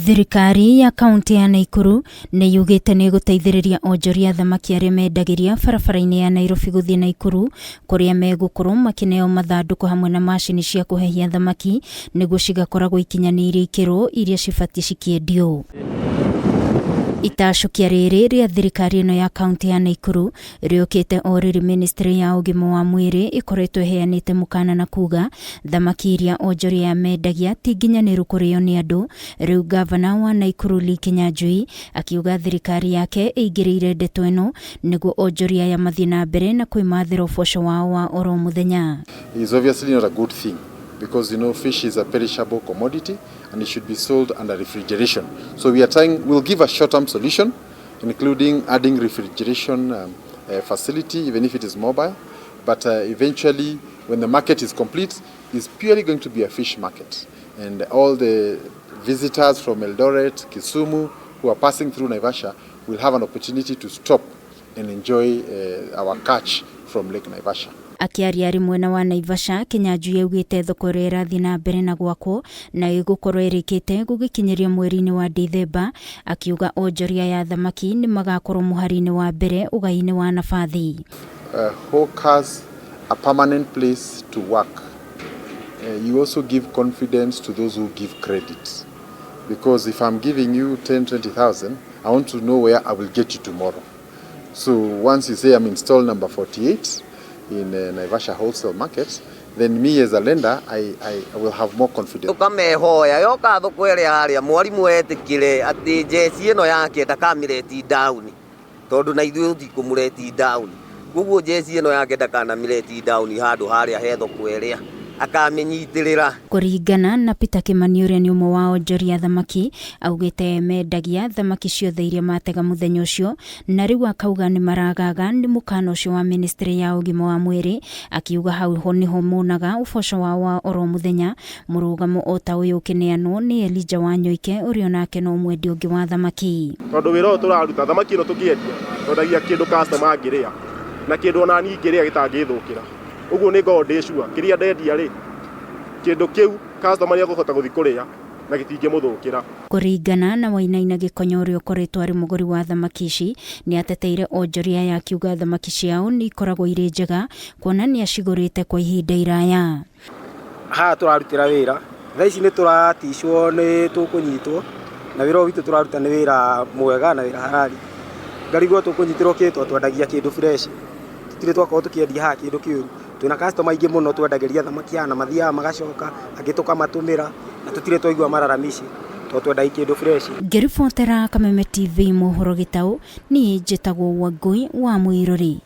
Thirikari ya kaunti ya Naikuru nĩ yugĩte nĩ ĩgũteithĩrĩria onjoria a thamaki arĩa mendagĩria barabara-inĩ ya Nairobi gũthiĩ Naikuru kũrĩa megũkorwo makĩneo mathandũkũ hamwe na macini cia kũhehia thamaki nĩguo cigakoragwo ikinyanĩirie ikĩro iria cibatiĩ cikĩendio. Itacũkia rĩrĩ rĩa thirikari ĩno ya kaunti ya Naikuru rĩũkĩte o rĩrĩ ministry ya ũgima wa mwĩrĩ ĩkoretwo ĩheanĩte mũkana na kuga thamaki iria onjoria aya mendagia ti nginyanĩru kũrĩo nĩ andũ. Rĩu gavana wa Naikuru Lee Kinyanjui akiuga thirikari yake ĩingĩrĩire ndeto ĩno nĩguo onjoria aya mathiĩ na mbere na kwĩmathĩra ũboco wao wa oro mũthenya. Is obviously not a good thing because fish is a perishable commodity and it should be sold under refrigeration. So we are trying, we'll give a short-term solution, including adding refrigeration facility, even if it is mobile. But eventually, when the market is complete, it's purely going to be a fish market. And all the visitors from Eldoret, Kisumu, who are passing through Naivasha will have an opportunity to stop and enjoy our catch from Lake Naivasha. Akĩaria arĩ mwena wa Naivasha, Kinyanjui augĩte thoko ĩrĩa ĩrathiĩ na mbere na gwakwo na ĩgũkorwo ĩrĩkĩte gũgĩkinyĩria mweri-inĩ wa Dithemba, akiuga onjoria ya thamaki nĩ magakorwo mũhari-inĩ wa mbere ũgai-inĩ wa nabathi. Hawkers a permanent place to work. You also give confidence to those who give credit. Because if I'm giving you 10, 20,000, I want to know where I will get you tomorrow. So once you say I'm in stall number 48 in Naivasha Wholesale Market, then me as a lender, I will have more confidence. Tukamehoya yoka thoko ĩrĩa harĩa mwarimũ etĩkĩre atĩ jeci ĩno yake ndakamĩlet down, tondũ na ithuĩ tũtikũmũlet down. Koguo jeci ĩno yake ndakanamĩlet down handũ harĩa he thoko ĩrĩa akamĩnyitĩrĩra. Kũringana na Peter Kimani, ũrĩa nĩ ũmwe wa onjoria thamaki, augĩte mendagia thamaki ciothe iria matega mũthenya ũcio, na rĩu akauga nĩ maragaga nĩ mũkana ũcio wa ministry ya ũgima wa mwĩrĩ, akiuga hau ho nĩho monaga ũboco wao wa oro mũthenya. Mũrũgamo o ta ũyũ ũkĩneanwo nĩ Elijah Wanyoike, ũrĩa onake no mwendia ũngĩ wa thamaki. Tondũ wĩra ũyũ tũraruta, thamaki ĩno tũkĩendia twendagia kĩndũ customer angĩrĩa na kĩndũ ona niĩ ingĩrĩa gĩtangĩthũkĩra. Ũguo nĩ ngoragwo ndĩ sure kĩrĩa ndendia rĩ, kĩndũ kĩu customer nĩ ekũhota gũthiĩ kũrĩa na gĩtingĩmũthũkĩra. Kũringana na Wainaina Gĩkonyo, ũrĩa ũkoretwo arĩ mũgũri wa thamaki ici, nĩ ateteire onjoria aya, akiuga thamaki ciao nĩ ikoragwo irĩ njega kuona nĩ acigũrĩte kwa ihinda iraya. Haha tũrarutĩra wĩra thaa ici nĩ tũraticwo nĩ tũkũnyitwo, na wĩra ũyũ witũ tũraruta nĩ wĩra mwega na wĩra harari. Ngarigwo tũkũnyitĩrwo kĩ tondũ twendagia kĩndũ fresh, tũtirĩ twakorwo tũkĩendia haha kĩndũ kĩũru. Twĩna customer aingĩ mũno twendagĩria thamaki haha na mathiaga magacoka, angĩ tũkamatũmĩra, na tũtirĩ twaigua malalamishi tondũ twendagia kĩndũ fresh. Ngĩribotera Kameme TV mohoro gĩtaũ, niĩ njĩtagwo Wangũi wa Mũirũri.